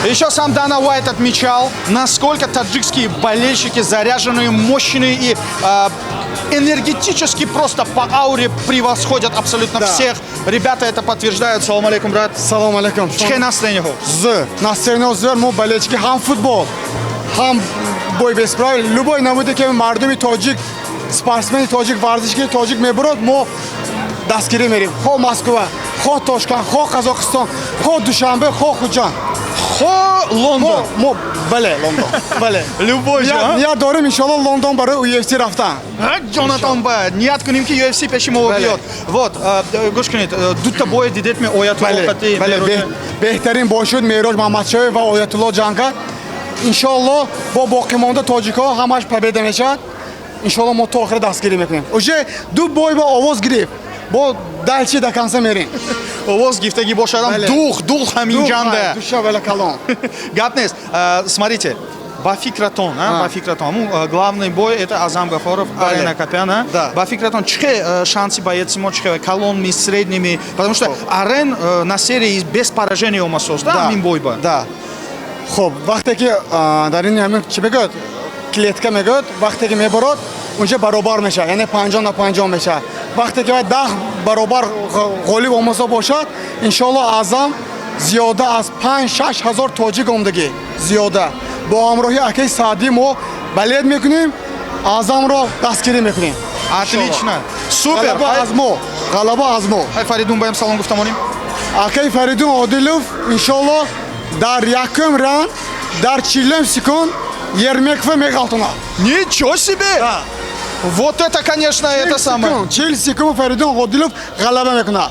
Еще сам Дана Уайт отмечал, насколько таджикские болельщики заряженные, мощные и энергетически просто по ауре превосходят абсолютно всех. Ребята это подтверждают. Салом алейкум, брат. Салом алейкум. Чӣ настроение? Зӯр. Настроение зӯр. Мо болельщики ҳам футбол, ҳам бой без правил. Любой намуде ки мардуми тоҷик, спортсмени тоҷик, варзишгари тоҷик мебурад, мо дастгирӣ мерем. Хо Москва, хо Тошканд, хо Қазоқистон, хо Душанбе, хо Хуҷанд. Хо Лондон. Мо, бале, Лондон. Бале. Любой же, а? Ният дорем, иншоалло, Лондон барои UFC рафтан. Ҷонатон ба ният кунем, ки UFC пеши мо биёд. Вот, гӯш кунед, дута бой дидед ме, Оятулло қати Бале, беҳтарин бой шуд. Меҳроҷ Маҳмадшоев ва Оятулло ҷанг кард. Иншоалло, бо боқимонда тоҷикҳо ҳамаш победа мешавад. Иншоалло, мо то охира дастгирӣ мекунем. Уже ду бой ба овоз гирифт, бо дальше до конца мерем. Овоз гифтагӣ бошадам, дух, дух ҳаминҷанда. Душа вала калон. Гап нест. Смотрите, ба фикратон, ба фикратон, ҳамун главный бой это Азам Гафоров, Арен Акопян, а? Да. Ба фикратон, чихе шанси боеци мо, чихе калонми, средними, потому что Арен на серии без поражения омасост, да, ҳамин бой ба. Да. Хуб, вақте ки дар ин ҳамин чӣ мегӯяд, клетка мегӯяд, вақте ки мебарод, унҷа баробар мешавад, яъне 50 на 50 мешавад. Вақте ки вай 10 баробар ғолиб омоса бошад, иншоалло, Аъзам зиёда аз 5-6 ҳазор тоҷик омдагӣ, зиёда бо ҳамроҳи акаи Саъдӣ мо болеть мекунем, Аъзамро дастгирӣ мекунем. Отлично. Супер. Ғалаба аз мо, ғалаба аз мо. Ҳай, Фаридун баям салом гуфта монем. Акаи Фаридун Одилов, иншоалло, дар якум раунд, дар 40-ум секунд Ермекова меғалтонад. Ничего себе! Вот это, конечно, это самое. 40 секунд Фаридун Одилов ғалаба мекунад.